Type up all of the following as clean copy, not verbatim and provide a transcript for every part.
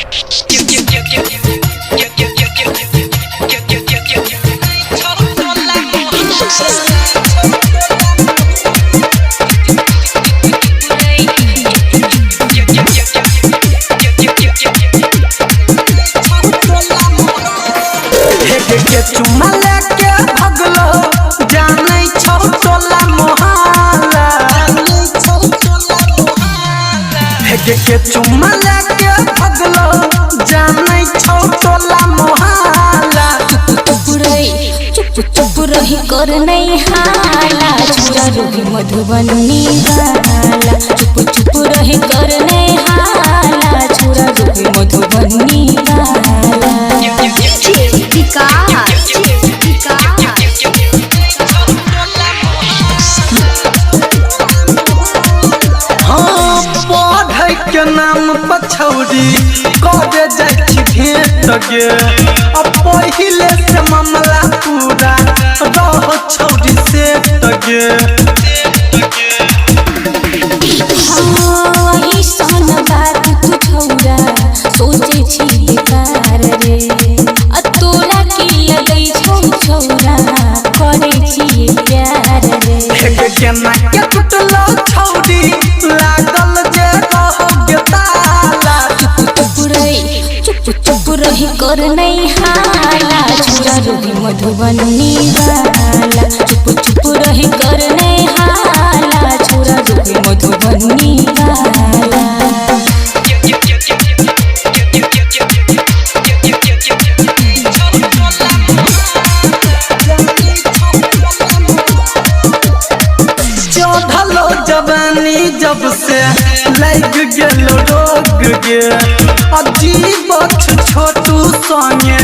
के चुमा लेके भगलो जानै छौ टोला मोहल्ला। के चुमा लेके भगलो जानै छौ टोला मोहल्ला। चुप चुप रही कर नहीं हाला, छुरा रोही मधुबनी वाला। चुप चुप रही कर नहीं हाला, छुरा रोही मधुबनी वाला। हाँ पढ़ै के नाम पछौरी करे जाइ छी भेंट गे। अब पहिले से मामला पूरा रह छौरी से गे। हाँ ऐसन बात तू छौरा सोचे छी बेकार रे। आ तोरा की लगै छौ छौरा करै छी प्यार रे। केना के टुटलो छौरी लागल जे रहो गे ताला। चुप चुप रही कर नहीं हाला, छुरा रोही मधुबनी वाला। चुप चुप रही कर नहीं हाला, छुरा रोही मधुबनी वाला। चढ़लो जवानी जब से लग गेलो रोग गे। अजीब छोटू संगे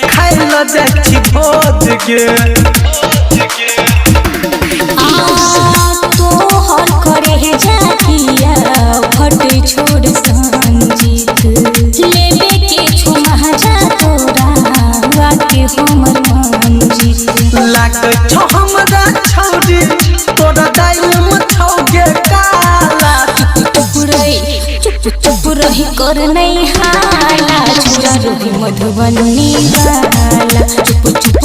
खाइल जाइ छी भोज गे। तोहर करे जातिया फट छोड़ संजीत, लेबे के छो महाजा तोरा वाके हमर मंजीत। लागै छौ हमरा छौरी तोरा दाइल में छौ गे काला। चुप चुप रही कर नहीं हाला, छुरा रोही मधुबनी वाला। चुप चुप